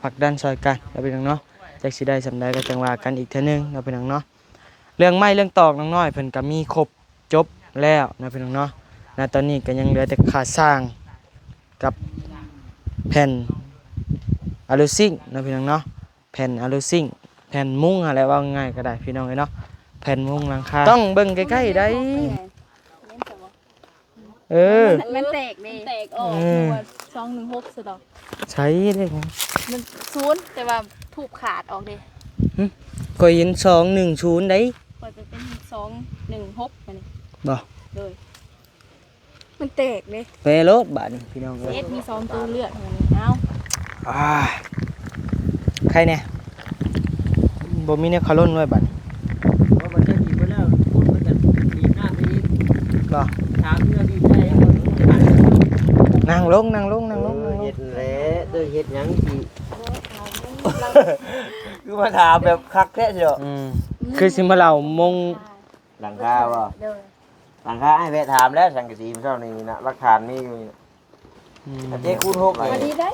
ຜັກດັນຊ່ອຍກັນເນາະພີ່ນ້ອງເນາະ. ຈັກຊິໄດ້ສ່ຳໃດກໍຈັ່ງວ່າກັນອີກເທື່ອໜຶ່ງເນາະພີ່ນ້ອງເນາະ. ເລື່ອງໄມ້ເລື່ອງຕອກນ້ອງນ້ອຍເພິ່ນກໍມີຄົບຈົບແລ້ວເນາະພີ່ນ້ອງເນາະ. ນະຕອນນີ້ກໍຍັງເຫຼືອແຕ່ຄ່າສ້າງກັບແຜ່ນອາລູຊິງເນາະພີ່ນ້ອງເນາະ. ແຜ່ນອາລູຊິງ ແຜ່ນມຸງຫັ້ນແຫຼະ ເວົ້າງ່າຍໆກໍໄດ້ພີ່ນ້ອງເອີຍເນາະ. ແຜ່ນມຸງຫຼັງຄາ ຕ້ອງເບິ່ງໃກ້ໆໄດ໋. ເອີ ມັນແຕກເດ້ ມັນແຕກອອກ. ເອີ ສອງໜຶ່ງຫົກ ຊະດອກ ໃສເດ້ ມັນສູນ ແຕ່ວ່າທູບຂາດອອກເດ້. ຫຶ ຂ້ອຍເຫັນສອງໜຶ່ງສູນໄດ໋. ຂ້ອຍໄປເປັນສອງໜຶ່ງຫົກ ບາດນີ້ ບໍ່? ໂດຍ ມັນແຕກເດ້. ແປໂລດບາດນີ້ພີ່ນ້ອງເອີຍ. ເອັດມີສອງໂຕເລືອກ. ເອົາ ອ່າ ໃຄແດ່ ບໍ່ມີແນວຄາລົນໄວ້ບາດນີ້. ບໍ່ ມັນຈະດີດໄປແລ້ວ ມັນຈະດີດນ້ຳໄປອີກ. ບໍ່? ຖາມເທື່ອດີດໄດ້. ນັ່ງລົງ ນັ່ງລົງ ນັ່ງລົງ ເອີ ນັ່ງລົງ. ເຮັດແຫຼະ ເດີ ເຮັດຫຍັງຊິ ຄືມາຖາມແບບຄັກແທ້ເນາະ. ອືມ ຄືຊິມາເລົ່າມົງ ຫຼັງຄາບໍ່? ໂດຍ ຫຼັງຄາ ອ້າຍແວະຖາມແລ້ວ ສັງກະສີມື້ເຊົ້ານີ້ນະ ຫຼັກຖານມີຢູ່ນີ້ນະ. ອືມ ອັນເຈຄູນຫົກນີ້ ພໍດີໄດ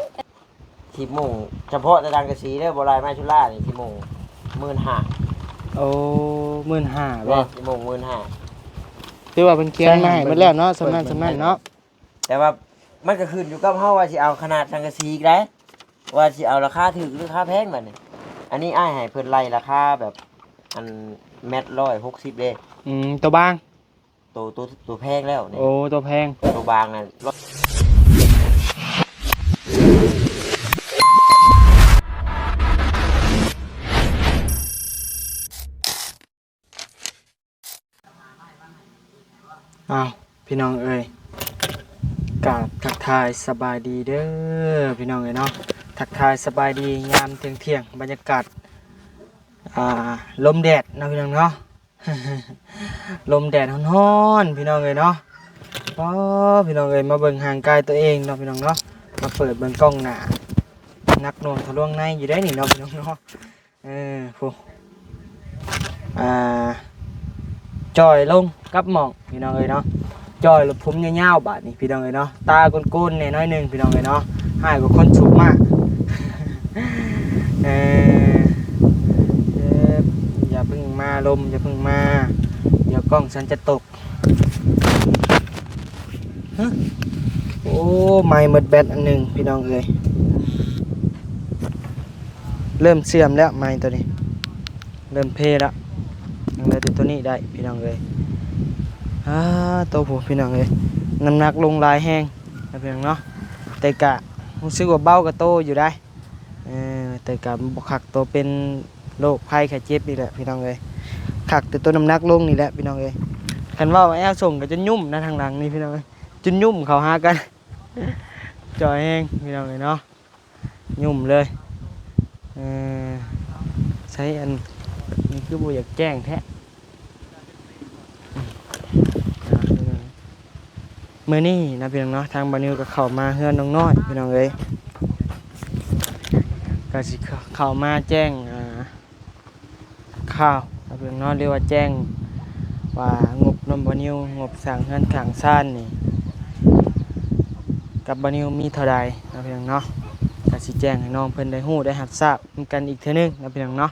໋. ສິບໂມງ ສະເພາະແຕ່ສັງກະສີເດີ ບໍ່ລາຍໄມ້ຈຸລານີ້ ສິບໂມງ ໝື່ນຫ້າ. ໂອ້ ໝື່ນຫ້າບໍ່? ແມ່ນ ສິບໂມງ ໝື່ນຫ້າ. ຖືວ່າເພິ່ນຂຽນມາໃຫ້ເບິດແລ້ວເນາະ ສ່ຳນັ້ນ ສ່ຳນັ້ນເນາະ. ແຕ່ວ່າມັນກໍຂຶ້ນຢູ່ກັບເຮົາວ່າຊິເອົາຂະໜາດສັງກະສີອີກໃດ໋ ວ່າຊິເອົາລາຄາຖືກຫຼືລາຄາແພງບາດນີ້. ອັນນີ້ອ້າຍໃຫ້ເພິ່ນໄລ່ລາຄາແບບ ອັນແມັດຮ້ອຍຫົກສິບເດ້. ອືມ ໂຕບາງ ໂຕ ໂຕ ໂຕແພງແລ້ວນີ້. ໂອ້ ໂຕແພງ ໂຕບາງນັ້ນ. ອ້າວ ພີ່ນ້ອງເອີຍ ກາບທັກທາຍສະບາຍດີເດີພີ່ນ້ອງເອີຍເນາະ. ທັກທາຍສະບາຍດີຍາມທ່ຽງໆ ບັນຍາກາດ ອ່າ ລົມແດດເນາະພີ່ນ້ອງເນາະ. ລົມແດດຮ້ອນໆ ພີ່ນ້ອງເອີຍເນາະ. ອໍ ພີ່ນ້ອງເອີຍ ມາເບິ່ງຮ່າງກາຍຕົວເອງເນາະພີ່ນ້ອງເນາະ. ມາເປີດເບິ່ງກ້ອງໜ້າ ໜັກໜ່ວງທະລວງໃນຢູ່ໄດ໋ນີ້ເນາະພີ່ນ້ອງເນາະ. ເອີ ຜູ້ ອ່າ ຈ່ອຍລົງກັບໝ້ອງພີ່ນ້ອງເອີຍເນາະ. ຈ່ອຍແລ້ວຜົມຍາວໆ ບາດນີ້ພີ່ນ້ອງເອີຍເນາະ. ຕາໂກນໆ ແດ່ໜ້ອຍໜຶ່ງພີ່ນ້ອງເອີຍເນາະ. ຮ້າຍກວ່າຄົນສູບມາກ. ເອີ ເອີ ຢ່າເພິ່ງມາລົມ ຢ່າເພິ່ງມາ ດຽວກ້ອງສັນຈະຕົກ. ຮະ ໂອ້ ໄມ້ໝົດແບັດອັນໜຶ່ງພີ່ນ້ອງເອີຍ. ເລີ່ມເສື່ອມແລ້ວໄມ້ໂຕນີ້ ເລີ່ມເພແລ້ວ. ຍັງໄດ້ແຕ່ໂຕນີ້ໄດ້ພີ່ນ້ອງເອີຍ. ອາ ໂຕຜູ້ພີ່ນ້ອງເອີຍ ນ້ຳໜັກລົງຫຼາຍແຮງນະພີ່ນ້ອງເນາະ. ແຕ່ກະຮູ້ສຶກວ່າເບົາກວ່າໂຕຢູ່ໄດ໋. ເອີ ແຕ່ກໍບໍ່ຄັກໂຕເປັນໂລກໄພໄຂ້ເຈັບນີ້ແຫຼະພີ່ນ້ອງເອີຍ. ຄັກແຕ່ໂຕນ້ຳໜັກລົງນີ້ແຫຼະພີ່ນ້ອງເອີຍ. ຄັນເວົ້າແອວສົ່ງກໍຈົນຫຍຸ້ມນະ ທາງຫຼັງນີ້ພີ່ນ້ອງເອີຍ ຈົນຫຍຸ້ມເຂົ້າຫາກັນ. ຈ່ອຍແຮງພີ່ນ້ອງເອີຍເນາະ ຫຍຸ້ມເລີຍ. ເອີ ໃຊ້ອັນນີ້ຄືບໍ່ຢາກແຈ້ງແທ້. ມື້ນີ້ນະພີ່ນ້ອງເນາະ ທາງບ່າວນິວກໍເຂົ້າມາເຮືອນນ້ອງນ້ອຍພີ່ນ້ອງເອີຍ. ກໍຊິເຂົ້າມາແຈ້ງ ອ່າ ຂ່າວນະພີ່ນ້ອງເນາະ ຫຼືວ່າແຈ້ງວ່າງົບນຳບ່າວນິວ ງົບສ້າງເຮືອນສ້າງຊານນີ້ ກັບບ່າວນິວມີເທົ່າໃດນະພີ່ນ້ອງເນາະ. ກໍຊິແຈ້ງໃຫ້ນ້ອງເພິ່ນໄດ້ຮູ້ໄດ້ຮັບຊາບນຳກັນອີກເທື່ອໜຶ່ງນະພີ່ນ້ອງເນາະ.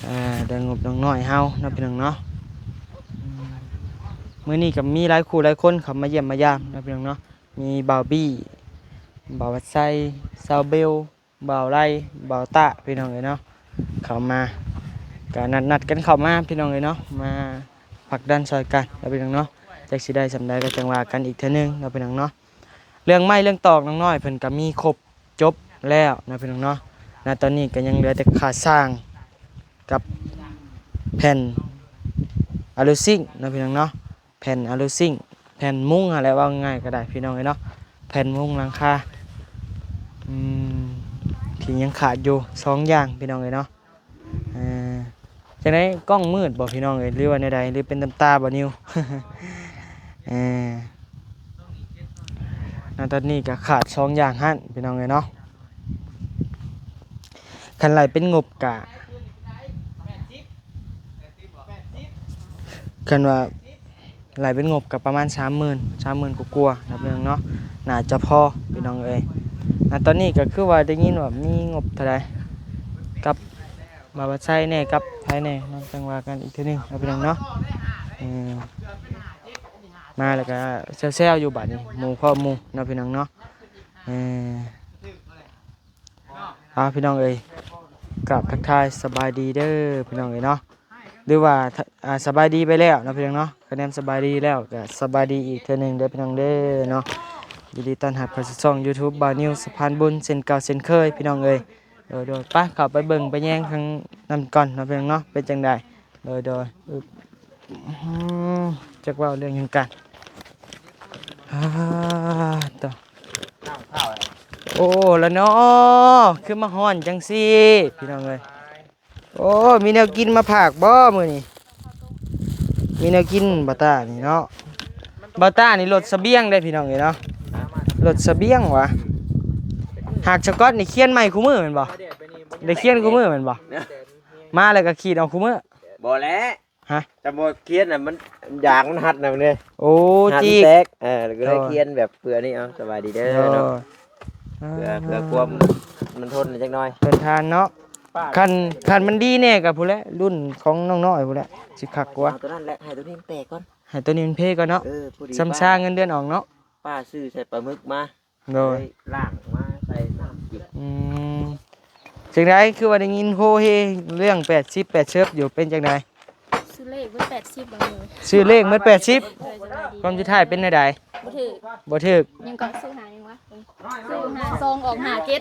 ເອີ ເລື່ອງງົບນ້ອງນ້ອຍເຮົາເນາະພີ່ນ້ອງເນາະ. ອືມ ມື້ນີ້ກໍມີຫຼາຍຄູ່ຫຼາຍຄົນເຂົ້າມາຢ້ຽມມາຢາມເນາະພີ່ນ້ອງເນາະ. ມີບ່າວບີ້ ບ່າວວັດໄຊ ຊາວເບວ ບ່າວໄລ ບ່າວຕະ ພີ່ນ້ອງເອີຍເນາະ. ເຂົ້າມາ ກໍນັດໆກັນເຂົ້າມາພີ່ນ້ອງເອີຍເນາະ ມາຜັກດັນຊ່ອຍກັນເນາະພີ່ນ້ອງເນາະ. ຈັກຊິໄດ້ສ່ຳໃດກໍຈັ່ງວ່າກັນອີກເທື່ອໜຶ່ງເນາະພີ່ນ້ອງເນາະ. ເລື່ອງໄມ້ເລື່ອງຕອກນ້ອງນ້ອຍເພິ່ນກໍມີຄົບ ຈົບແລ້ວເນາະພີ່ນ້ອງເນາະ. ນະຕອນນີ້ກໍຍັງເຫຼືອແຕ່ຄ່າສ້າງກັບແຜ່ນອາລູຊິງເນາະພີ່ນ້ອງເນາະ. ແຜ່ນອາລູຊິງ ແຜ່ນມຸງຫັ້ນແຫຼະ ເວົ້າງ່າຍໆກໍໄດ້ພີ່ນ້ອງເອີຍເນາະ. ແຜ່ນມຸງຫຼັງຄາ ອືມ ທີ່ຍັງຂາດຢູ່ສອງຢ່າງພີ່ນ້ອງເອີຍເນາະ. ເອີ ຈັ່ງໃດ ກ້ອງມືດບໍ່ພີ່ນ້ອງເອີຍ ຫຼືວ່າແນວໃດ ຫຼືເປັນຕຳຕາບໍ່ນິວ? ເອີ ນະຕອນນີ້ກໍຂາດສອງຢ່າງຫັ້ນພີ່ນ້ອງເອີຍເນາະ. ຄັນໄລ່ເປັນງົບກະ ຄັນວ່າໄລ່ເປັນງົບກະປະມານສາມໝື່ນ ສາມໝື່ນກວ່າໆ ນັບເບິ່ງເນາະ ໜ້າຈະພໍພີ່ນ້ອງເອີຍ. ນ ອ່າ ຕອນນີ້ກໍຄືວ່າໄດ້ຍິນວ່າມີງົບເທົ່າໃດ ກັບບ່າວວັດໄຊແດ່ ກັບໃຜແດ່ເນາະ ຈັ່ງວ່າກັນອີກເທື່ອໜຶ່ງເນາະ ພີ່ນ້ອງເນາະ. ເອີ ມາແລ້ວກໍແຊວໆຢູ່ບາດນີ້ ໝູ່ເພາະໝູ່ເນາະ ພີ່ນ້ອງເນາະ. ເອີ ອ່າ ພີ່ນ້ອງເອີຍ ກາບທັກທາຍສະບາຍດີເດີພີ່ນ້ອງເອີຍເນາະ ຫຼືວ່າ ອ່າ ສະບາຍດີໄປແລ້ວເນາະ ພີ່ນ້ອງເນາະ. ຄະແນນສະບາຍດີແລ້ວກໍສະບາຍດີອີກເທື່ອໜຶ່ງເດີພີ່ນ້ອງເດີເນາະ. ຍິນດີຕ້ອນຮັບເຂົ້າສູ່ຊ່ອງ YouTube ບ່າວນິວສະພານບຸນ ເຊັ່ນເກົ່າເຊັ່ນເຄີຍພີ່ນ້ອງເອີຍ. ໂດຍໆ ໄປ ເຂົ້າໄປເບິ່ງໄປແຍງທາງນັ້ນກ່ອນເນາະ ພີ່ນ້ອງເນາະ ເປັນຈັ່ງໃດ. ໂດຍໆ ອືມ ຈັກເວົ້າເລື່ອງຫຍັງກັນ. ອາ ໂຕ ໂອ້ ລະເນາະ ຄືມາຮ້ອນຈັ່ງຊີ້ ພີ່ນ້ອງເອີຍ. ໂອ້ ມີແນວກິນມາຝາກບໍ່ມື້ນີ້? ມີແນວກິນ ບ່າວຕ້ານີ້ເນາະ. ບ່າວຕ້ານີ້ລົດສະບຽງເດ້ ພີ່ນ້ອງເອີຍເນາະ ລົດສະບຽງຫວາ. ຫາກສະກອດນີ້ຂຽນໃໝ່ຄູ່ມື້ແມ່ນບໍ່? ໄດ້ຂຽນຄູ່ມື້ແມ່ນບໍ່? ມາແລ້ວກໍຂີດອອກຄູ່ມື້. ບໍ່ແຫຼະ ຮະ ຈະບໍ່ຂຽນນະ ມັນຢາງມັນຮັດນະເດ້. ໂອ້ ຈີກແຕກ ເອີ ກໍເລີຍຂຽນແບບເພື່ອນີ້. ເອົາ ສະບາຍດີເດີເນາະ. ເພື່ອ ເພື່ອຄວາມມັນທົນຈັກໜ່ອຍ ທົນທານເນາະ. ຄັນ ຄັນມັນດີແດ່ກໍພຸ້ນແຫຼະ ລຸ້ນຂອງນ້ອງນ້ອຍພຸ້ນແຫຼະ ຊິຄັກກວ່າ. ເອົາຕົວນັ້ນແຫຼະ ໃຫ້ຕົວນີ້ມັນແຕກກ່ອນ ໃຫ້ຕົວນີ້ມັນເພກ່ອນເນາະ. ເອີ ພໍດີ ຊຳຊາເງິນເດືອນອອກເນາະ. ປ້າຊື້ໃສ່ປາໝຶກມາ ໂດຍ ລ້າງມາໃສ່ນ້ຳກິນ. ອືມ ຈັ່ງໃດຄືວ່າໄດ້ຍິນໂຮເຮເລື່ອງແປດສິບແປດເສິບຢູ່ ເປັນຈັ່ງໃດ? ຊື້ເລກເບິດແປດສິບ ບາງມື້ ຊື້ເລກເບິດແປດສິບ. ໂດຍ ສະບາຍດີ. ຄວາມສຸດທ້າຍເປັນແນວໃດ? ບໍ່ຖືກ ບໍ່ຖືກ. ຍັງກໍຊື້ຫາຫຍັງວະ? ຊື້ຫ້າສອງອອກຫ້າເຈັດ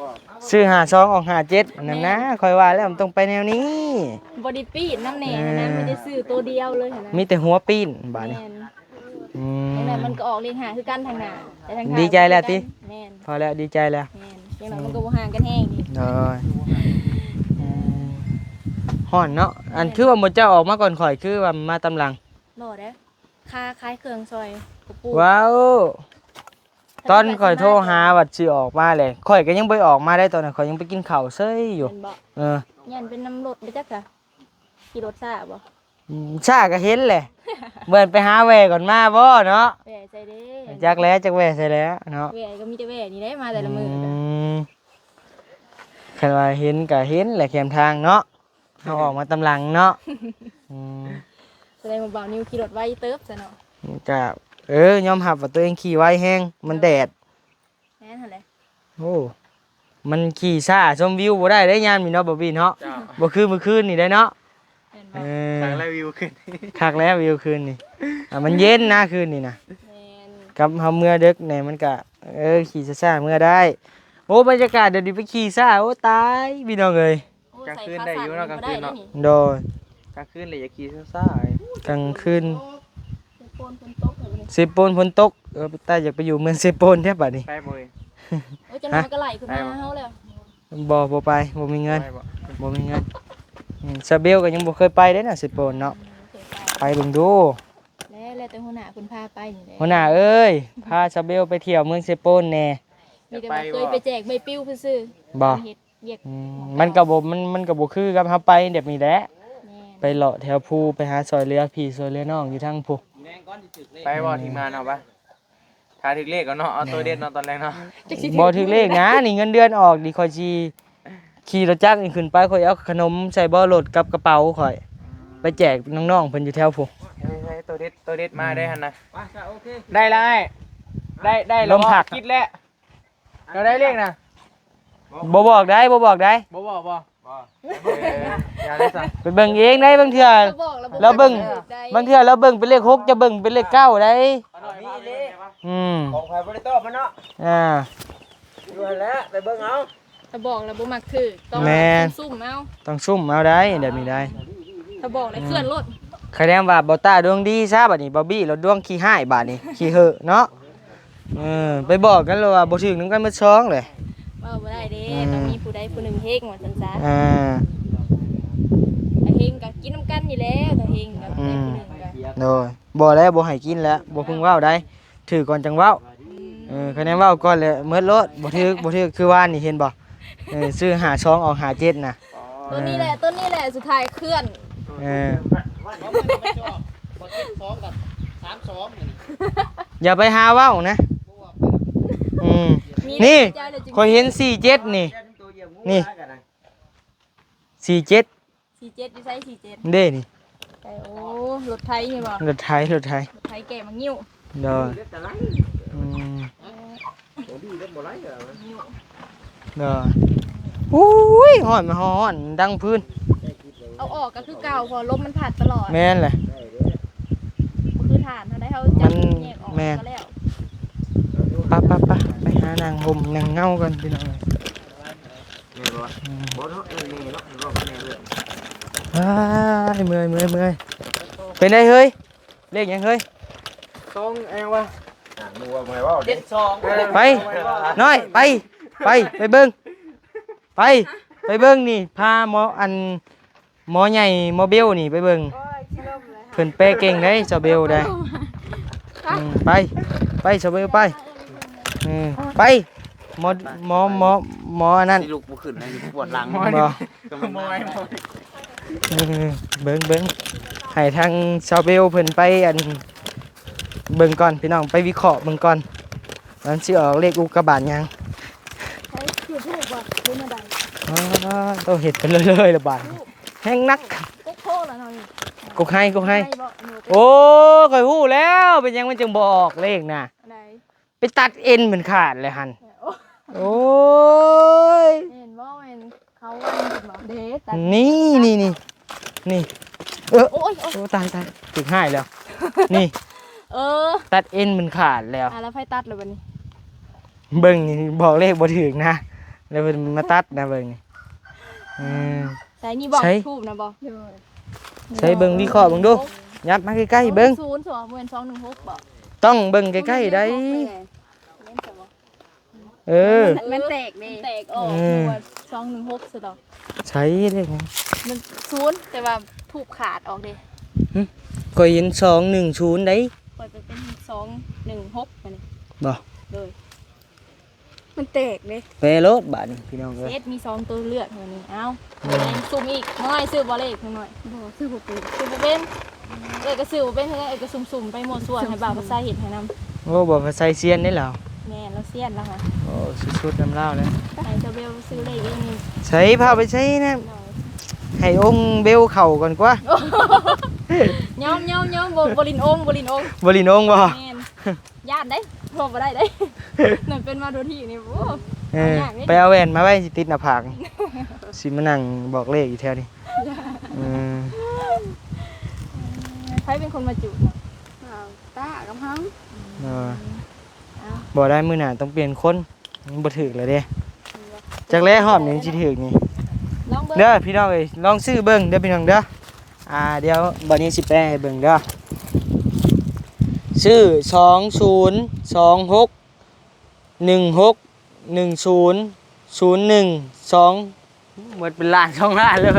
ຊື້ຫ້າສອງອອກຫ້າເຈັດ ນັ້ນນະ. ຂ້ອຍວ່າແລ້ວມັນຕ້ອງໄປແນວນີ້ ບໍ່ໄດ້ປີ້ນນຳແດ່ຫັ້ນນະ. ເອີ ມີແຕ່ຊື້ໂຕດຽວເລີຍຫັ້ນນະ ມີແຕ່ຫົວປີ້ນບາດນີ້. ແມ່ນ ອືມ ຈັ່ງໃດມັນກໍອອກເລກຫ້າຄືກັນທາງໜ້າ ແຕ່ທາງທ້າຍ ດີໃຈແລ້ວຕິ? ແມ່ນ ພໍແລ້ວ ດີໃຈແລ້ວ. ແມ່ນ ຢ່າງໜ້ອຍມັນກໍບໍ່ຫ່າງກັນແຮງນີ້. ໂດຍ ອືມ ຮ້ອນເນາະ. ອັນ ແມ່ນ ຄືວ່າໝູ່ເຈົ້າອອກມາກ່ອນຂ້ອຍ ຄືວ່າມາຕາມຫຼັງ. ບໍ່ເດ້ ຄ່າຂາຍເຄື່ອງຊ່ອຍກະປູ. ວ້າວ ຕອນຂ້ອຍໂທຫາວ່າຊິອອກມາແຫຼະ ຂ້ອຍກໍຍັງບໍ່ໄດ້ອອກມາໄດ້. ຕອນນັ້ນຂ້ອຍຍັງໄປກິນເຂົ້າເສີຍຢູ່. ແມ່ນບໍ່? ເອີ ຢ້ານເປັນນຳລົດບໍ່ຈັກຊະ. ຂີ່ລົດຊ້າບໍ່? ອືມ ຊ້າກໍເຫັນແຫຼະ ເໝືອນໄປຫາແວ່ກ່ອນມາບໍ່ເນາະ? ແວ່ໃສເດ້? ຈັກແຫຼະ ຈັກແວ່ໃສແຫຼະເນາະ. ແວ່ກໍມີແຕ່ແວ່ນີ້ແຫຼະ ມາແຕ່ລະມື້. ອືມ ຄັນວ່າເຫັນກໍເຫັນແຫຼະ ແຄມທາງເນາະ ເຮົາອອກມາຕາມຫຼັງເນາະ. ອືມ ສະແດງວ່າບ່າວນິວຂີ່ລົດໄວເຕີບຊະເນາະ. ກໍ ເອີ ຍອມຮັບວ່າຕົວເອງຂີ່ໄວແຮງ ມັນແດດ. ແມ່ນຫັ້ນແຫຼະ. ໂອ້ ມັນຂີ່ຊ້າຊົມວິວບໍ່ໄດ້ເດ້ຍາມນີ້ເນາະ ບອບບີເນາະ. ເຈົ້າ ບໍ່ຄືມື້ຄືນນີ້ໄດ໋ເນາະ. ແມ່ນບໍ່? ເອີ ຄັກແລ້ວວິວຄືນ ຄັກແລ້ວວິວຄືນນີ້. ອ່າ ມັນເຢັນນະຄືນນີ້ນະ. ແມ່ນ ກັບເຮົາເມືອເດິກແດ່ ມັນກະ ເອີ ຂີ່ຊ້າໆເມືອໄດ້. ໂອ້ ບັນຍາກາດດຽວນີ້ໄປຂີ່ຊ້າ ໂອ້ ຕາຍພີ່ນ້ອງເອີຍ. ໂອ້ ກາງຄືນໄດ້ຢູ່ເນາະ ກາງຄືນເນາະ. ໂດຍ ກາງຄືນເລີຍຢ່າຂີ່ຊ້າໆ. ກາງຄືນ ເຊໂປນຝົນຕົກ. ເອີ ຕາຢາກໄປຢູ່ເມືອງເຊໂປນແທ້ບາດນີ້. ໄປບໍ່ເອີຍ? ໂອ້ຍ ຈັກໜ່ອຍມັນກໍໄຫຼຂຶ້ນມາຫາເຮົາແລ້ວ. ບໍ່ ບໍ່ໄປ ບໍ່ມີເງິນ. ບໍ່ມີເງິນ. ອືມ ຊາເບວກໍຍັງບໍ່ເຄີຍໄປເດ້ນະ ເຊໂປນເນາະ. ໄປເບິ່ງດູ. ແລ້ວ ແລ້ວແຕ່ຫົວໜ້າເພິ່ນພາໄປນີ້ແຫຼະ. ຫົວໜ້າເອີຍ ພາຊາເບວໄປທ່ຽວເມືອງເຊໂປນແດ່. ມີແຕ່ວ່າເຄີຍໄປແຈກໃບປິວຊື່ໆ. ບໍ່ ເຮັດ ວຽກ. ອືມ ມັນກໍບໍ່ ມັນ ມັນກໍບໍ່ຄືກັບເຮົາໄປແບບນີ້ແຫຼະ. ແມ່ນ ໄປເລາະແຖວພູ ໄປຫາຊ່ອຍເຫຼືອພີ່ຊ່ອຍເຫຼືອນ້ອງຢູ່ທາງພູ. ໄປບໍ່ ທີມງານເຮົາປະ ຖ້າຖືກເລກເອົາເນາະ ເອົາໂຕເດັດເນາະ ຕອນແລງເນາະ. ບໍ່ຖືກເລກນະ ນີ້ເງິນເດືອນອອກ ນີ້ຂ້ອຍຊິຂີ່ລົດຈັກນີ້ຂຶ້ນໄປ ຂ້ອຍເອົາຂະໜົມໃສ່ເບາະລົດກັບກະເປົາຂ້ອຍ ໄປແຈກນ້ອງໆເພິ່ນຢູ່ແຖວພູ. ເຮີ້ຍ ໂຕເດັດ ໂຕເດັດມາໄດ້ຫັ້ນນະ. ໄດ້ລະອ້າຍ ໄດ້ ໄດ້ລະ ລົມພັກ ຄິດແລ້ວ. ເຈົ້າໄດ້ເລກນະ? ບໍ່ບອກໄດ໋ ບໍ່ບອກໄດ໋. ບໍ່ບອກບໍ່? ບໍ່. ເອີ ຢ່າໄດ້ຊະ ໄປເບິ່ງເອງໄດ໋. ບາງເທື່ອລາວເບິ່ງ ບາງເທື່ອລາວເບິ່ງເປັນເລກຫົກ ເຈົ້າເບິ່ງເປັນເລກເກົ້າໄດ໋. ມີອີ່ຫຼີ. ອືມ ຂອງໃຜບໍ່ໄດ້ຕອບມັນເນາະ. ອ່າ ຢູ່ຫັ້ນແຫຼະ ໄປເບິ່ງເອົາ. ຖ້າບອກແລ້ວບໍ່ມັກຖືກ ຕ້ອງ ແມ່ນ ຊຸ່ມເອົາ ຕ້ອງຊຸ່ມເອົາໄດ໋ ແບບນີ້ໄດ໋. ຖ້າບອກແລ້ວເຄື່ອນໂລດ. ຄະແນນວ່າບໍ່ຕ້າດວງດີຊະ ບາດນີ້ ບອບບີລະດວງຂີ້ຮ້າຍ ບາດນີ້ຂີ້ເຫີເນາະ. ເອີ ໄປບອກກັນແລ້ວວ່າບໍ່ຖືກນຳກັນໝົດຊ່ອງເລີຍ. ເວົ້າບໍ່ໄດ້ເດ້ ອືມ ຕ້ອງມີຜູ້ໃດຜູ້ໜຶ່ງເຮັງວ່າຊັ້ນຊະ. ອ່າ ຖ້າເຮັງກໍກິນນຳກັນນີ້ແຫຼະ ຖ້າເຮັງກໍ ອືມ ຜູ້ໃດຜູ້ໜຶ່ງກໍ ໂດຍ. ບໍ່ແລ້ວ ບໍ່ໃຫ້ກິນແລ້ວ ບໍ່ເພິ່ງເວົ້າໄດ໋ ຖືກກ່ອນຈັ່ງເວົ້າ. ອືມ ເອີ ຄະແນນເວົ້າກ່ອນແລ້ວໝົດໂລດ ບໍ່ຖືກ ບໍ່ຖືກ ຄືວານນີ້ເຫັນບໍ່? ເອີ ຊື້ຫ້າສອງອອກຫ້າເຈັດນະ. ຕົວນີ້ແຫຼະ ເອີ ຕົວນີ້ແຫຼະ ສຸດທ້າຍເຄື່ອນ. ເອີ ບໍ່ແມ່ນມັນຈະອອກ ບໍ່ເຈັດສອງກັບສາມສອງນີ້. ຢ່າໄປຫາເວົ້ານະ. ອືມ ມີ ນີ້ ຂ້ອຍເຫັນສີ່ເຈັດນີ້ ນີ້ ສີ່ເຈັດ ສີ່ເຈັດ ຢູ່ໃສ ສີ່ເຈັດ ເດ້ນີ້ ໄປ ໂອ້ ລົດໄຖນີ້ບໍ່? ລົດໄຖ ລົດໄຖ ລົດໄຖແກ່ໝາກງິ້ວ ໂດຍ ອືມ ໂດຍ ອຸ້ຍ ຮ້ອນ ມັນຮ້ອນ ດັງຟືນ ເອົາອອກກໍຄືເກົ່າ ເພາະລົມມັນພັດຕະຫຼອດ ແມ່ນແຫຼະ ບໍ່ຄືຖ່ານ ເຮົາໄດ້ ເຮົາຈັບແຍກອອກ ມັນ ແມ່ນ ກໍແລ້ວ ໄປໆໆ ໄປຫານັ່ງຮົ່ມນັ່ງເງົາກ່ອນ ພີ່ນ້ອງເອີຍ ແມ່ນບໍ່? ອືມ ບໍ່ເນາະ ເອີ້ນແມ່ເນາະ ເວົ້າກັບແມ່ເລີຍ ອ້າຍ ເມື່ອຍ ເມື່ອຍ ເມື່ອຍ ເປັນໃດເຮີ້ຍ? ເລກຫຍັງເຮີ້ຍ? ສອງ ຫຍັງວະ? ອ່າ ໜູວ່າບໍ່ໃຫ້ເວົ້າເດ້ ເຈັດສອງ ໄປ ນ້ອຍ ໄປ ໄປ ໄປເບິ່ງ ໄປ ໄປເບິ່ງນີ້ ພາໝໍ ອັນ ໝໍໃຫຍ່ ໝໍເບວນີ້ໄປເບິ່ງ ໂອ້ຍ ຊິລົມແລ້ວ ເພິ່ນແປເກັ່ງເດ້ ສາວເບວເດ້ ອືມ ໄປ ໄປ ສາວເບວ ໄປ ເອີ ໄປ ໝໍ ໝໍ ໝໍ ໝໍອັນນັ້ນ ຊິລຸກບໍ່ຂຶ້ນ ໃຫ້ປວດຫຼັງ ບໍ່ ເອີ ເບິ່ງ ເບິ່ງ ໃຫ້ທາງສາວເບວເພິ່ນໄປ ອັນ ເບິ່ງກ່ອນ ພີ່ນ້ອງ ໄປວິເຄາະເບິ່ງກ່ອນ ມັນຊິອອກເລກອຸກກາບາດຫຍັງ ໃຊ້ YouTube ບໍ່ ຫຼືແນວໃດ ອໍ ໂຕ ເຮັດໄປເລີຍໆລະບາດ ແຮງໜັກ ກົກໂພລະເນາະນີ້ ກົກໄຮ ກົກໄຮ ໄຮບໍ່? ໂອ້ ຂ້ອຍຮູ້ແລ້ວ ເປັນຫຍັງມັນຈຶ່ງບໍ່ອອກເລກນະ ອັນໃດ? ໄປຕັດເອັນມັນຂາດແລ້ວຫັ້ນ ໂອ້ ໂອ້ຍ ແມ່ນບໍ່? ແມ່ນເຂົາອັນນັ້ນບໍ່? ເດ້ ຕັດ ນີ້ ນີ້ ນີ້ ນີ້ ເອີ ໂອ້ຍ ໂອ້ຍ ໂອ້ ຕາຍ ຕາຍ ຖືກຮ້າຍແລ້ວ ນີ້ ເອີ ຕັດເອັນມັນຂາດແລ້ວ ອ່າ ແລ້ວໃຜຕັດລະບັດນີ້? ເບິ່ງນີ້ ບອກເລກບໍ່ຖືກນະ ແລ້ວເພິ່ນມາຕັດນະ ເບິ່ງນີ້ ເອີ ໃສ່ນີ້ບໍ່? ໃສ່ ທູບນະບໍ່? ໂດຍ ໃສ່ເບິ່ງ ວິເຄາະເບິ່ງດູ ຫຍັບມາໃກ້ໆເບິ່ງ ສອງໜຶ່ງສູນ ບໍ່ແມ່ນ ສອງໜຶ່ງຫົກ ບໍ່? ຕ້ອງເບິ່ງໃກ້ໆໄດ໋ ສອງໜຶ່ງຫົກ ແມ່ນບໍ່? ເອີ ມັນ ມັນແຕກເດ້ ມັນແຕກອອກ ເອີ ສອງໜຶ່ງຫົກ ຊະດອກ ໃສ່ເດ້ ມັນສູນ ແຕ່ວ່າທູບຂາດອອກເດ້ ຫຶ ຂ້ອຍເຫັນສອງໜຶ່ງສູນໄດ໋ ຂ້ອຍໄປເປັນສອງໜຶ່ງຫົກ ບັດນີ້ ບໍ່? ໂດຍ ມັນແຕກເດ້ ແປໂລດບາດນີ້ ພີ່ນ້ອງເອີຍ ເຮັດມີສອງໂຕເລືອກ ບັດນີ້ ເອົ້າ ແມ່ນ ຊຸ່ມອີກ ນ້ອຍ ຊື້ບໍ່ເລກ ນ້ອຍ? ບໍ່ ຊື້ບໍ່ເປັນ ຊື້ບໍ່ເປັນ ເອື້ອຍກໍຊື້ບໍ່ເປັນຄືກັນ ເອື້ອຍກໍຊຸ່ມໆໄປມົ້ວສ່ວນ ໃຫ້ບ່າວພາໄຊເຮັດໃຫ້ນຳ ໂອ້ ບ່າວພາໄຊຊຽນເດ້ລາວ ແມ່ນ ລາວຊຽນລາວຫະ ໂອ້ ສຸດໆນຳລາວເລີຍ ໃຫ້ເຈົ້າເບວຊື້ເລກເອງນີ້ ໃສ່ ພາໄປໃສ່ນະ ໃຫ້ອົງເບວເຂົ້າກ່ອນກວ່າ ຍອມໆໆ ບໍ່ ບໍ່ຫຼິ້ນອົງ ບໍ່ຫຼິ້ນອົງ ບໍ່ຫຼິ້ນອົງບໍ່? ແມ່ນ ຢ້ານເດ້ ເວົ້າບໍ່ໄດ້ເດ້ ນັ້ນເປັນມາໂດຍທີ່ນີ້ ໂອ້ ເອີ ເອົາຍາກເດ້ ໄປເອົາແວ່ນມາໄວ້ ຊິຕິດໜ້າຜາກ ຊິມານັ່ງບອກເລກຢູ່ແຖວນີ້ ເອີ ໃຜເປັນຄົນມາຈູດເນາະ? ບ່າວຕາກັບເຮົາ ເອີ ເອົ້າ ບໍ່ໄດ້ ມື້ໜ້າຕ້ອງປ່ຽນຄົນ ມັນບໍ່ຖືກແລ້ວເດ້ ຈັກແລຮອບນີ້ຊິຖືກນີ້ ລອງເບິ່ງ ເດີພີ່ນ້ອງເອີຍ ລອງຊື້ເບິ່ງເດີພີ່ນ້ອງເດີ ອ່າ ດຽວບັດນີ້ຊິແປໃຫ້ເບິ່ງເດີ ຊື້ ສອງສູນ ສອງຫົກ ໜຶ່ງຫົກ ໜຶ່ງສູນ ສູນໜຶ່ງ ສອງ ໝົດເປັນລ້ານສອງລ້ານເລີຍ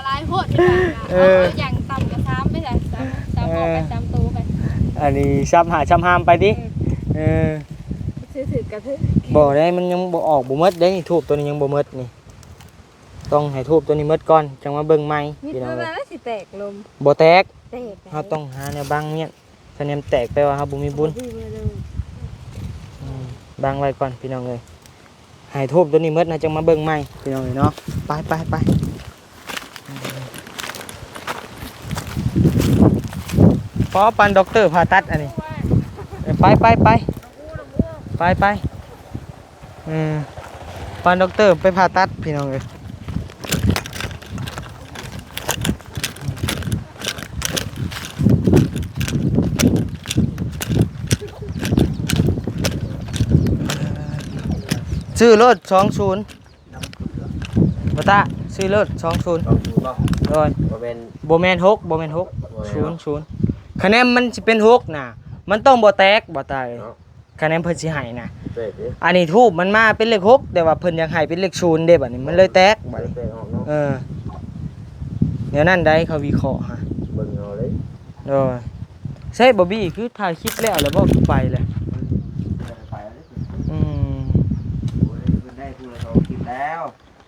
ຫຼາຍໂພດ ເອີ ເອົາຢ່າງຕ່ຳກໍສາມໄປຊະ ສາມ ສາມ ເອີ ອອກໄປ ສາມໂຕໄປ ອັນນີ້ຊ້ຳຫາຊ້ຳຫາມໄປຕິ ເອີ ເອີ ຊື້ຖືກກໍຖືກ ບໍ່ໄດ້ ມັນຍັງບໍ່ອອກ ບໍ່ໝົດເດ້ ທູບໂຕນີ້ຍັງບໍ່ໝົດນີ້ ຕ້ອງໃຫ້ທູບໂຕນີ້ໝົດກ່ອນ ຈັ່ງມາເບິ່ງໃໝ່ ມິດ ພີ່ນ້ອງເອີຍ ວ່າຊິແຕກລົມ ບໍ່ແຕກ ແຕກ ເຮົາຕ້ອງຫາແນວບັງມຽນ ຖ້າແນມແຕກແປວ່າເຮົາບໍ່ມີບຸນ ບໍ່ມີບຸນເລີຍ ອືມ ບັງໄວ້ກ່ອນພີ່ນ້ອງເອີຍ ໃຫ້ທູບໂຕນີ້ໝົດນະ ຈັ່ງມາເບິ່ງໃໝ່ພີ່ນ້ອງເອີຍເນາະ ໄປ ໄປ ໄປ ພໍປານດັອກເຕີຜ່າຕັດອັນນີ້ ເອີ ໄປ ໄປ ໄປ ໄປ ໄປ ເອີ ປານດັອກເຕີໄປຜ່າຕັດພີ່ນ້ອງເອີຍ ຊື້ໂລດ ສອງສູນ ບໍ່ຕາ ຊື້ໂລດ ສອງສູນ ສອງສູນບໍ່? ໂດຍ ບໍ່ແມ່ນ ບໍ່ແມ່ນຫົກ ບໍ່ແມ່ນຫົກ ບໍ່ແມ່ນ ສູນ ສູນ ຄະແນນມັນຊິເປັນຫົກນະ ມັນຕ້ອງບໍ່ແຕກ ບໍ່ຕາເອີຍ ເນາະ ຄະແນນເພິ່ນຊິໃຫ້ນະ ແຕກເດ້ ອັນນີ້ທູບມັນມາເປັນເລກຫົກ ແຕ່ວ່າເພິ່ນຢາກໃຫ້ເປັນເລກສູນເດ້ ບັດນີ້ມັນເລີຍແຕກ ບັດນີ້ ເລີຍແຕກອອກເນາະ ເອີ ແນວນັ້ນໃດ ເຂົາວິເຄາະຫາ ເບິ່ງເອົາເລີຍ ໂດຍ ໃຊ້ບອບບີ້ ຄືຖ່າຍຄລິບແລ້ວ ແລ້ວບໍ່ຄືໄປແລ້ວ ອືມ ໂອ້ຍ ເພິ່ນໄດ້ຜູ້ລະສອງຄລິບແລ້ວ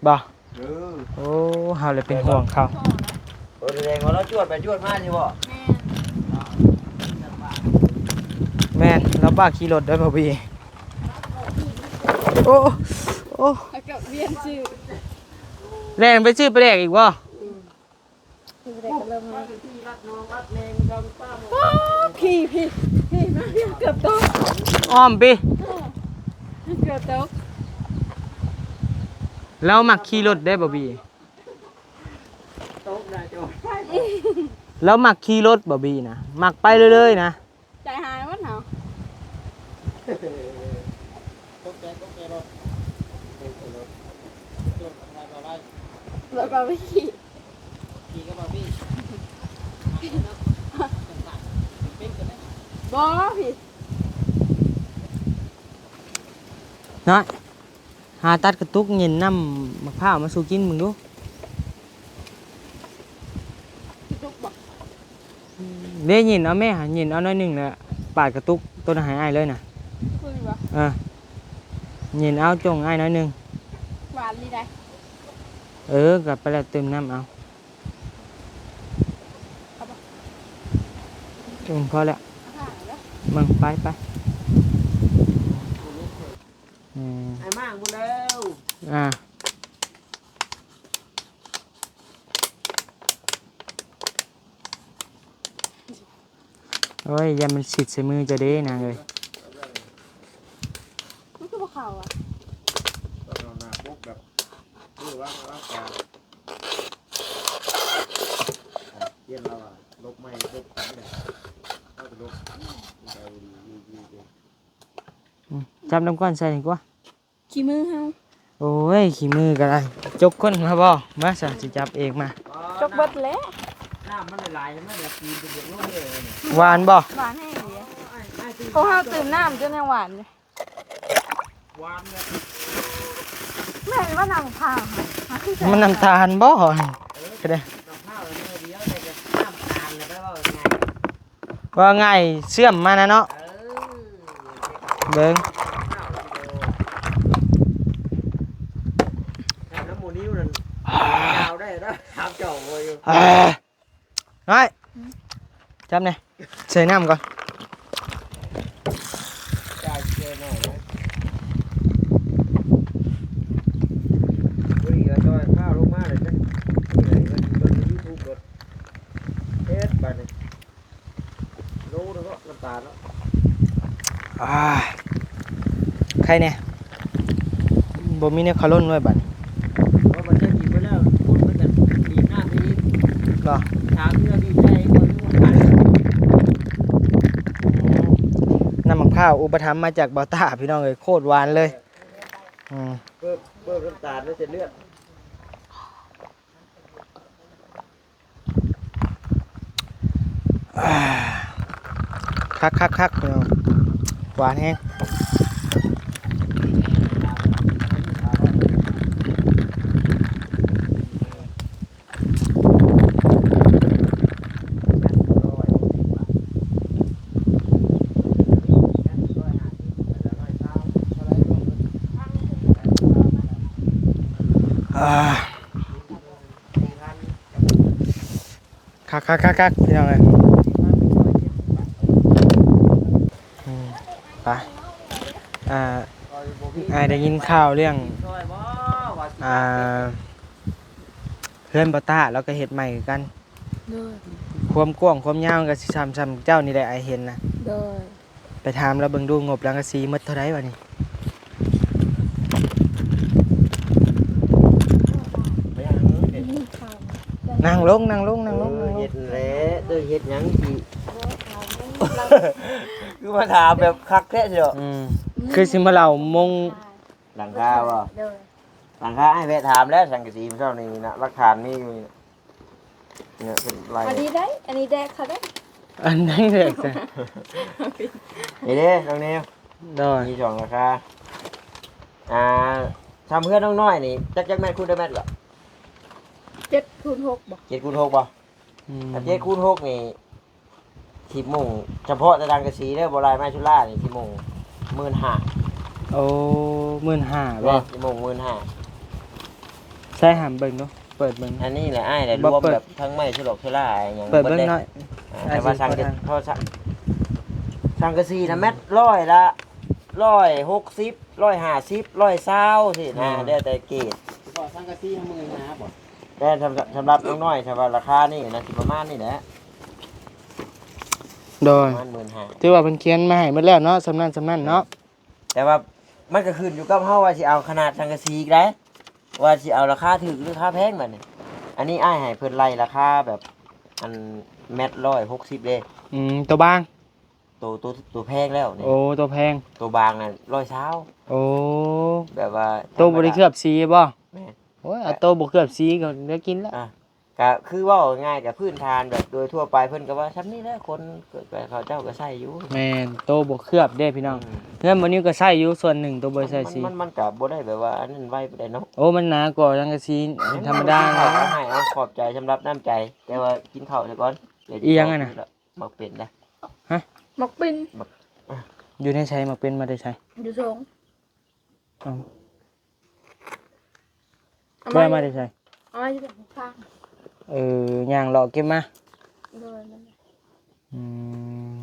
ບໍ່? ເອີ ໂອ້ ເຮົາເລີຍເປັນຫ່ວງເຂົາ ເອີ ແສດງວ່າລາວຈວດໄປຈວດມາຊິບໍ່? ແມ່ນ ແມ່ນ ລາວບ້າຂີ່ລົດໄດ້ບໍ່ບີ? ລາວບໍ່ຂີ່ ໂອ້ ໂອ້ ແລ້ວກໍວຽນຊື່ ແລ່ນໄປຊື້ປາແດກອີກບໍ່? ອືມ ຊື້ປາແດກກໍເລີ່ມມາ ໂອ້ ຂີ່ ພີ່ ພີ່ ມາ ພີ່ ເກືອບຕົກ ອ້ອມພີ້ ເອີ ເກືອບຕົກ. ລາວມັກຂີ່ລົດເດ້ ບອບບີ. ລາວມັກຂີ່ລົດ ບອບບີນະ ມັກໄປເລື້ອຍໆນະ. ໃຈຫາຍໝົດເຮົາ ຕົກໃຈ ຕົກໃຈລົດ ລົດ ລົດ ລົດ ລົດ ລົດ ຂີ່ ຂີ່ກັບບອບບີ ບໍ່ ພີ່ ນ້ອຍ. ຫາຕັດກະຕຸກເຢັນນ້ຳໝາກພ້າວມາສູ່ກິນເບິ່ງດູ. ກະຕຸກບໍ່? ເດ້ ເຢັນເອົາແມ້ ເຢັນເອົາໜ້ອຍໜຶ່ງແລ້ວປາດກະຕຸກໂຕນັ້ນໃຫ້ອ້າຍເລີຍນະ. ເອີ ເຢັນເອົາຈົ່ງອ້າຍໜ້ອຍໜຶ່ງ. ຫວານດີໃດ. ເອີ ກໍໄປແລ້ວຕື່ມນ້ຳເອົາ. ເອົາບໍ່? ອືມ ພໍແລ້ວ. ເອົາຖ້າແລ້ວ. ເບິ່ງ ໄປ ໄປ. ອືມ ອ້າຍມາງໝົດແລ້ວ. ອ່າ ໂອ້ຍ ຢ່າມັນຊິດໃສ່ມືເຈົ້າເດ້ນາງເອີຍ. ມັນຄືບໍ່ເຂົ້າອະ? ຕ້ອງເອົາໜ້າປົກແບບ ເອີ ວາງ ວາງກາງ. ອ່ະ ປ່ຽນລາວວ່າ ລົບໃໝ່ ລົບໃໝ່ ລາວກໍລົບ ອືມ ຈັບນຳກ້ອນໃສ່ນີ້ກວ່າ. ຂີ້ມືເຮົາ. ໂອ້ຍ ຂີ້ມືກໍໄດ້. ຈົກກົ້ນມາບໍ່? ມາຊະ ຊິຈັບເອງມາ. ຈົກເບິດແຫຼະ. ນ້ຳມັນຫຼາຍໆ ມັນລະຕີນຈະເບິດລົງເລີຍ. ຫວານບໍ່? ຫວານແຮງເດ. ຂອງເຮົາຕື່ມນ້ຳຈົນຍັງຫວານຢູ່. ຫວານແບບ ແມ່ນວ່ານ້ຳພ້າວຫະ? ມັນນ້ຳຕານບໍ່? ເອີ ກໍໄດ້ ນ້ຳພ້າວໜ້ອຍດຽວ ແຕ່ກໍນ້ຳຕານແຫຼະ ແປວ່າງ່າຍ ວ່າງ່າຍເຊື່ອມມານະເນາະ. ເອີ ເບິ່ງ ນ້ຳໝູນິວນັ້ນ ດາວໄດ້ເນາະ ຖາມເຈົ້າບໍ່ຢູ່. ນ້ອຍ ອືມ ຈັບແດ່ ໃສ່ນ້ຳກ່ອນ. ຈ່າຍເທື່ອໜ້ອຍນະ ບໍ່ດີກໍຕ້ອຍພ້າວລົງມາແລ້ວ ຈັກເຮັດໃດ ເບິ່ງ ເບິ່ງ YouTube ໂລດ ເຮັດບາດນີ້ ໂລດເນາະ ນ້ຳຕານເນາະ. ອ່າ ໃຄແດ່ ບໍ່ມີແນວຄາລົນໄວ້ບາດນີ້. ເພາະວ່າເຈົ້າກິນໄປແລ້ວ ຄົນມັນກໍບີບນ້ຳໃຫ້ອີກ ບໍ່? ຖາມເທື່ອບີບໃສ່ ບໍ່ຮູ້ວ່າ ນ້ຳໝາກພ້າວອຸປະຖຳມາຈາກບ່າວຕ້າ ພີ່ນ້ອງເອີຍ ໂຄດຫວານເລີຍ. ເອີ ເພີ່ມ ເພີ່ມນ້ຳຕານໃນເສັ້ນເລືອດ. ຄັກໆໆ ພີ່ນ້ອງ ຫວານແຮງ. ອ່າ ຄັກໆໆໆ ພີ່ນ້ອງເອີຍ. ອືມ ໄປ ອ່າ ອ້າຍໄດ້ຍິນຂ່າວເລື່ອງ ອ່າ ເຮືອນບ່າວຕ້າ ລາວກໍເຮັດໃໝ່ຄືກັນ. ໂດຍ. ຄວາມກວ້າງຄວາມຍາວມັນກໍຊິສ່ຳ ສ່ຳເຈົ້ານີ້ແຫຼະ ອ້າຍເຫັນນະ. ໂດຍ. ໄປຖາມລາວເບິ່ງດູ ງົບສັງກະສີໝົດເທົ່າໃດບາດນີ້? ນັ່ງລົງ ນັ່ງລົງ ນັ່ງລົງ ເອີ ນັ່ງລົງ. ເຮັດແຫຼະ ເຈົ້າເຮັດຫຍັງຊິ ຄືມາຖາມແບບຄັກແທ້ເນາະ. ອືມ ຄືຊິມາເລົ່າມົງ ຫຼັງຄາບໍ່? ໂດຍ. ຫຼັງຄາ ອ້າຍແວະຖາມແລ້ວ ສັງກະສີມື້ເຊົ້ານີ້ນະ ຫຼັກຖານມີຢູ່ນີ້ນະ. ອັນນີ້ໄດ້ ອັນນີ້ແດກເຂົາໄດ້ ອັນນັ້ນແດກຊະ. ນີ້ເດ້ນ້ອງນິວ. ໂດຍ. ມີສອງລາຄາ. ອ່າ ຊຳເຮືອນນ້ອງນ້ອຍນີ້ ຈັກ ຈັກແມັດ ຄູນຈັກແມັດລະ? ເຈັດຄູນຫົກບໍ່? ເຈັດຄູນຫົກບໍ່? ອືມ ເຈັດຄູນຫົກນີ້ ທີ່ມຸງ ສະເພາະແຕ່ສັງກະສີເດີ ບໍ່ລາຍໄມ້ຈຸລານີ້ ທີ່ມຸງໝື່ນຫ້າ. ໂອ້ ໝື່ນຫ້າບໍ່? ແມ່ນ ທີ່ມຸງໝື່ນຫ້າ. ໃສ່ຫາມເບິ່ງດູ ເປີດເບິ່ງ. ອັນນີ້ແຫຼະອ້າຍ ລະລວມແບບທັງໄມ້ຈຸລອກຈຸລາຫຍັງ ເປີດເບິ່ງໜ້ອຍ. ອ່າ ແຕ່ວ່າສັງກະ ພໍໄດ້ ເພາະສັງ ສັງກະສີນະ ແມັດຮ້ອຍລະຮ້ອຍຫົກສິບ ຮ້ອຍຫ້າສິບ ຮ້ອຍຊາວຊີ້ນະ ແມ່ນ ແລ້ວແຕ່ເກຣດ. ສະເພາະສັງກະສີ ໝື່ນຫ້າບໍ່? ແຕ່ສຳ ສຳລັບນ້ອງນ້ອຍ ຖ້າວ່າລາຄານີ້ນະ ຊິປະມານນີ້ແຫຼະ. ໂດຍ ປະມານໝື່ນຫ້າ ຖືວ່າເພິ່ນຂຽນມາໃຫ້ໝົດແລ້ວເນາະ ສ່ຳນັ້ນສ່ຳນັ້ນເນາະ. ແຕ່ວ່າມັນກໍຂຶ້ນຢູ່ກັບເຮົາວ່າຊິເອົາຂະໜາດສັງກະສີໃດ ວ່າຊິເອົາລາຄາຖືກຫຼືລາຄາແພງບັດນີ້. ອັນນີ້ອ້າຍໃຫ້ເພິ່ນໄລ່ລາຄາແບບ ອັນແມັດຮ້ອຍຫົກສິບເດ້. ອືມ ໂຕບາງ ໂຕ ໂຕ ໂຕແພງແລ້ວນີ້. ໂອ້ ໂຕແພງ ໂຕບາງນະຮ້ອຍຊາວ. ໂອ້ ແບບວ່າໂຕບໍ່ໄດ້ເຄືອບສີບໍ່? ແມ່ນ. ໂອ້ຍ ເອົາໂຕບໍ່ເຄືອບສີກໍໄດ້ກິນແລ້ວ. ອ່ະ ກະຄືເວົ້າງ່າຍໆ ກະພື້ນຖານແບບໂດຍທົ່ວໄປ ເພິ່ນກໍວ່າຊ່ຳນີ້ແຫຼະ ຄົນ ເຂົາເຈົ້າກໍໃຊ້ຢູ່. ແມ່ນ ໂຕບໍ່ເຄືອບເດ້ພີ່ນ້ອງ. ອືມ ເຮືອນບໍ່ນິວກໍໃຊ້ຢູ່ສ່ວນໜຶ່ງ ໂຕບໍ່ໄດ້ໃຊ້ສີ. ມັນ ມັນ ມັນກໍບໍ່ໄດ້ແບບວ່າອັນນັ້ນໄວປານໃດເນາະ. ໂອ້ ມັນໜາກວ່າສັງກະສີທຳມະດາ. ເອົາ ເອົາ ຂອບໃຈສຳລັບນ້ຳໃຈ ແຕ່ວ່າກິນເຂົ້າຊະກ່ອນ. ອີ່ຫຍັງອັນນະ? ໝາກເປັນນະ. ຮະ? ໝາກເປັນ. ຢູ່ໃນໃສ? ໝາກເປັນມາແຕ່ໃສ? ຢູ່ສວນ. ເອົາ ເອົາ ແວ່ມາແຕ່ໃສ? ເອົາມາຢູ່ທາງຂ້າງ. ເອີ ຍ່າງເລາະເກັບມາ. ໂດຍ. ອືມ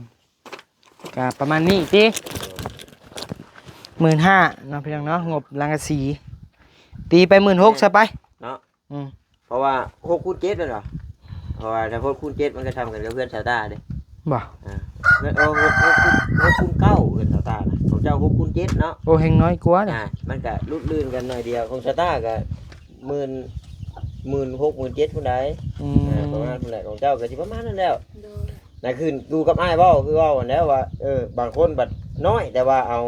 ກະປະມານນີ້ຕິ ໝື່ນຫ້າເນາະ ພີ່ນ້ອງເນາະ. ງົບສັງກະສີ ຕີໄປໝື່ນຫົກຊະໄປເນາະ. ອືມ ເພາະວ່າຫົກຄູນເຈັດແມ່ນບໍ່? ເພາະວ່າຖ້າຫົກຄູນເຈັດ ມັນກໍຊ່ຳກັນກັບເຮືອນຊາວຕາເດ້. ບໍ່ ອ່າ ເອີ ຫົກ ຫົກ ຫົກຄູນເກົ້າ ເຮືອນຊາວຕານະ ຂອງເຈົ້າຫົກຄູນເຈັດເນາະ. ໂອ້ ແຮ່ງນ້ອຍກວ່ານະ. ອ່າ ມັນກໍຫຼຸດລື່ນກັນໜ້ອຍດຽວ. ຂອງຊາວຕາກໍໝື່ນ ໝື່ນຫົກ ໝື່ນເຈັດພຸ້ນໃດ. ອືມ ອ່າ ປະມານພຸ້ນແຫຼະ. ຂອງເຈົ້າກໍຊິປະມານນັ້ນແຫຼະ. ໂດຍ. ນະ ຄືຢູ່ກັບອ້າຍເວົ້າ ຄືເວົ້າຫັ້ນແຫຼະວ່າ ເອີ ບາງຄົນບັດນ້ອຍ ແຕ່ວ່າເອົາ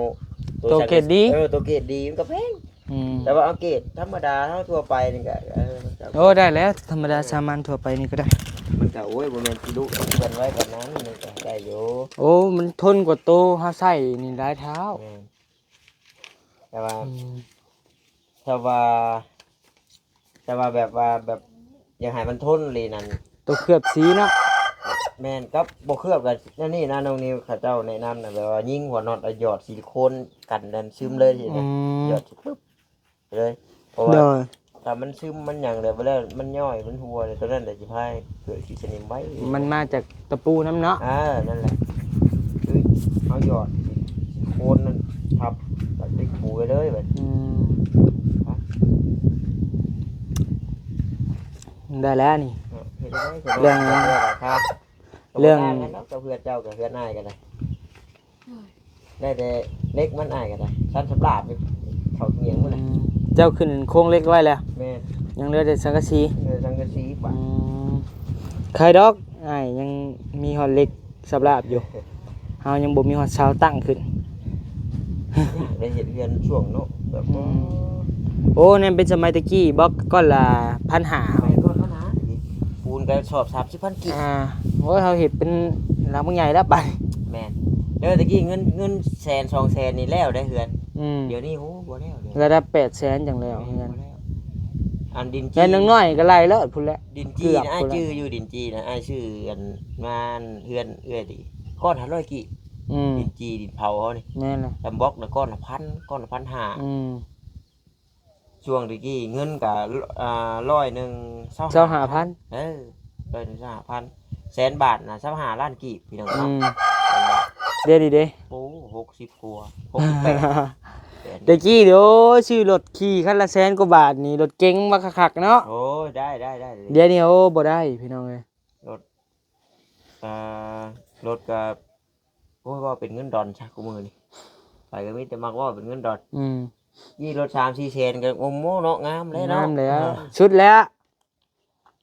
ໂຕ ໂຕເກຣດດີ. ເອີ ໂຕເກຣດດີມັນກໍແພງ. ອືມ ແຕ່ວ່າເອົາເກຣດທຳມະດາເຮົາທົ່ວໄປນີ້ກໍ ເອີ ມັນກໍ ໂອ້ ໄດ້ແລ້ວ ທຳມະດາ ເອີ ສາມັນທົ່ວໄປນີ້ກໍໄດ້. ມັນກໍ ໂອ້ຍ ບໍ່ແມ່ນຊິລຸເພິ່ນໄວ້ປານນັ້ນ ມັນກໍໄດ້ຢູ່. ໂອ້ ມັນທົນກວ່າໂຕເຮົາໃຊ້ນີ້ຫຼາຍເທົ່າ. ແມ່ນ. ແຕ່ວ່າ ອືມ ແຕ່ວ່າ ແຕ່ວ່າແບບວ່າ ແບບຢາກໃຫ້ມັນທົນອີ່ຫຼີນັ້ນ ໂຕເຄືອບສີເນາະ. ແມ່ນ. ກັບບໍ່ເຄືອບກໍແນວນີ້ນະ ນ້ອງນິວ ເຂົາເຈົ້າແນະນຳນະ ແບບວ່າຍິງຫົວນັອດ ແລ້ວຫຍອດຊິລິໂຄນກັນນັ້ນຊຶມເລີຍຊີ້ນະ. ອືມ ຫຍອດຊຶບ ເລີຍ. ເພາະວ່າ ໂດຍ ຖ້າມັນຊຶມມັນຫຍັງແລ້ວ ແລ້ວມັນຍ້ອຍ ມັນຮົ່ວ ໂຕນັ້ນແຫຼະຊິພາໃຫ້ເກີດຂີ້ສະໜິມໄວ. ມັນມາຈາກຕະປູນຳເນາະ. ເອີ ນັ້ນແຫຼະ ຄືເຮົາຫຍອດຊິລິໂຄນນັ້ນທັບ ແລ້ວຕິດປູໄວ້ເລີຍບັດ. ອືມ ໄດ້ແລ້ວນີ້. ເອີ ເຮັດໄດ້ ເລື່ອງ ເລື່ອງ ເລື່ອງ ເຮືອນເຈົ້າກັບເຮືອນອ້າຍກໍໄດ້. ໂດຍ. ໄດ້ແຕ່ເຫຼັກມັນ ອ້າຍກໍໄດ້ ຊັ້ນສຳລາບຢູ່ ເຂົ້າຂຽງໝົດແລ້ວ. ອືມ ເຈົ້າຂຶ້ນໂຄງເຫຼັກໄວ້ແລ້ວ. ແມ່ນ. ຍັງເຫຼືອແຕ່ສັງກະສີ. ເຫຼືອສັງກະສີບາດ. ອືມ ໄຄດອກ ອ້າຍຍັງມີຮອດເຫຼັກສຳລາບຢູ່ ເຮົາຍັງບໍ່ມີຮອດເສົາຕັ້ງຂຶ້ນ. ໄດ້ເຮັດເຮືອນຊ່ວງເນາະ ແບບ ອືມ ໂອ້ ນັ້ນເປັນສະໄໝແຕ່ກີ້ບໍ? ກ້ອນລະພັນຫ້າ. ແມ່ນ ກ້ອນພັນຫ້າ ຕະກີ້ ປູນກະສອບສາມສິບພັນກີບ. ອ່າ ໂອ້ຍ ເຮົາເຮັດເປັນຫຼັງບັກໃຫຍ່ແລ້ວບາດ. ແມ່ນ. ແຕ່ວ່າແຕ່ກີ້ເງິນ ເງິນແສນສອງແສນນີ້ແລ້ວໄດ້ເຮືອນ. ອືມ ດຽວນີ້ ໂອ້ ບໍ່ແລ້ວເລີຍ. ລະດັບແປດແສນຈັ່ງແລ້ວເຮືອນ. ອັນດິນຈີ່ ແຕ່ນ້ອຍໆກໍໄລ່ເລີດພຸ້ນແຫຼະ. ດິນຈີ່ນະ ອ້າຍຈື່ຢູ່ ດິນຈີ່ນະ ອ້າຍຊື້ອັນ ມາເຮືອນເອື້ອຍດີ ກ້ອນຫ້າຮ້ອຍກີບ. ອືມ ດິນຈີ່ ດິນເຜົາເຮົານີ້. ແມ່ນແຫຼະ. ຕຳບັອກນະ ກ້ອນລະພັນ ກ້ອນລະພັນຫ້າ. ອືມ ຊ່ວງແຕ່ກີ້ເງິນກະ ອ່າ ຮ້ອຍໜຶ່ງ ຊາວຫ້າພັນ. ເອີ ຮ້ອຍໜຶ່ງ ຊາວຫ້າພັນ. ແສນບາດນະ ຊາວຫ້າລ້ານກີບ ພີ່ນ້ອງເນາະ. ອືມ ແສນບາດ. ດຽວນີ້ເດ້? ໂອ້ ຫົກສິບກວ່າ ຫົກສິບແປດ. ແຕ່ກີ້ ໂອ້ຍ ຊື້ລົດຂີ່ຄັນລະແສນກວ່າບາດນີ້ ລົດເກັງບັກຄັກໆເນາະ. ໂອ້ຍ ໄດ້ໆໆ. ດຽວນີ້ ໂອ້ ບໍ່ໄດ້ ພີ່ນ້ອງເອີຍ. ລົດ ເອີ ລົດກໍ ໂອ້ຍ ເວົ້າເປັນເງິນດອນຊະ ຄູ່ມື້ນີ້ ໃຜກໍມີແຕ່ມັກເວົ້າເປັນເງິນດອນ. ອືມ ຂີ່ລົດສາມສີ່ແສນກໍໂອ້ໂມເນາະ ງາມແລ້ວເນາະ. ງາມແລ້ວ ເອີ ສຸດແລ້ວ.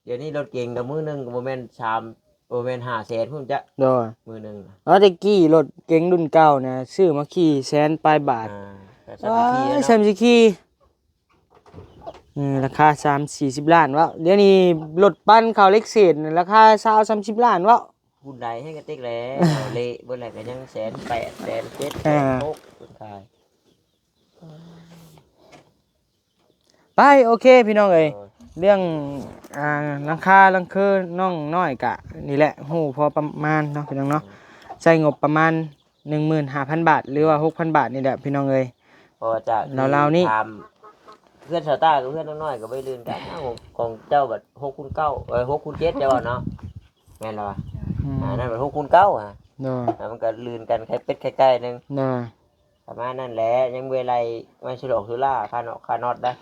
ດຽວນີ້ລົດເກັງກໍມື້ໜຶ່ງກໍບໍ່ແມ່ນສາມ ບໍ່ແມ່ນຫ້າແສນພຸ້ນຈະ. ໂດຍ. ມື້ໜຶ່ງ ເອີ ແຕ່ກີ້ລົດເກັງລຸ້ນເກົ່ານະ ຊື້ມາຂີ່ແສນປາຍບາດ. ອ່າ ກໍຊ່ຳຊິຂີ່ແລ້ວເນາະ ຊ່ຳຊິຂີ່. ເອີ ລາຄາສາມສີ່ສິບລ້ານເວົ້າ. ດຽວນີ້ລົດປັ່ນເຂົ້າເຫຼັກເສດລາຄາຊາວສາມສິບລ້ານເວົ້າ. ຮຸ່ນໃດໃຫ້ກະຕິກແຫຼະ ເລະເບິດແຫຼະ ກໍຍັງແສນແປດ ແສນເຈັດ ອ່າ ແສນຫົກ ເພິ່ນຂາຍ. ໄປ ໂອເຄ ພີ່ນ້ອງເອີຍ. ໂດຍ. ເລື່ອງ ອ່າ ຫຼັງຄາຫຼັງເຄີນ້ອງນ້ອຍກະນີ້ແຫຼະ ຮູ້ພໍປະມານເນາະ ພີ່ນ້ອງເນາະ. ອືມ ໃຊ້ງົບປະມານ ໜຶ່ງໝື່ນຫ້າພັນບາດ ຫຼືວ່າຫົກພັນບາດນີ້ແຫຼະພີ່ນ້ອງເອີຍ. ເພາະວ່າຈາກທີ່ລາວໆນີ້ ຖາມເພື່ອນຊາວຕ້າກັບເພື່ອນນ້ອງນ້ອຍກໍບໍ່ໄດ້ລື່ນກັນ. ອ້າວ ຂອງ ຂອງເຈົ້າບັດຫົກຄູນເກົ້າ ເອີ ຫົກຄູນເຈັດເຈົ້າເວົ້າເນາະ ແມ່ນລະວະ? ອືມ ອ່າ ນັ້ນບັດຫົກຄູນເກົ້າ ອ່າ ໂດຍ ອ່າ ມັນກໍລື່ນກັນໄຂ່ເປັດໄຂ່ໄກ່ໜຶ່ງ. ໂດຍ. ປະມານນັ້ນແຫຼະ ຍັງບໍ່ໄດ້ໄລ່ໄມ້ໂຊລອກໂຊລາ ຄ່ານອກຄ່ານັອດໄດ໋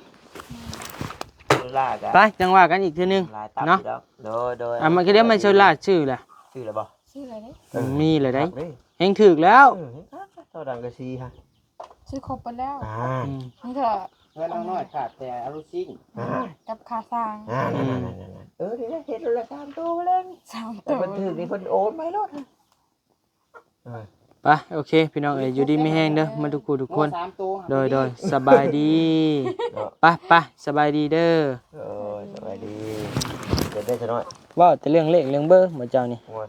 ໂຊລາກະ ໄປ ຈັ່ງວ່າກັນອີກເທື່ອໜຶ່ງ ຫຼາຍຕັບ ເນາະ ຢູ່ດອກ ໂດຍ ໂດຍ ອ່ະ ມັນກໍໄດ້ໄມ້ໂຊລາຊື້ລະ ຊື້ລະບໍ່? ຊື້ລະເດ້ ເອີ ມີລະໄດ໋ ຄັກເດ້ ແຮງຖືກແລ້ວ ເອີ ເຫັນຄັກ ເທົ່າດັງກະຊີຫັ້ນ ຊື້ຄົບເບິດແລ້ວ ອ່າ ອືມ ມັນກໍ ເຮືອນນ້ອງນ້ອຍຂາດແຕ່ອາລູຊິງ ອ່າ ກັບຄ່າສ້າງ ອ່າ ນັ້ນໆໆໆ ເອີ ນີ້ແຫຼະ ເຮັດໂລດລະສາມໂຕແລ້ວນີ້ ສາມໂຕ ແຕ່ເພິ່ນຖືກນີ້ເພິ່ນໂອນໄປໂລດ ເອີ ໄປ ໂອເຄ ພີ່ນ້ອງເອີຍ ຢູ່ດີມີແຮງເດີ ໝົດທຸກຜູ້ທຸກຄົນ ສາມໂຕ ໂດຍ ໂດຍ ສະບາຍດີ ເນາະ ໄປ ໄປ ສະບາຍດີເດີ ໂດຍ ສະບາຍດີ ເດີ ສະນ້ອຍ ເວົ້າແຕ່ເລື່ອງເລກເລື່ອງເບີບໍ່ເຈົ້ານີ້ ໂອ້ຍ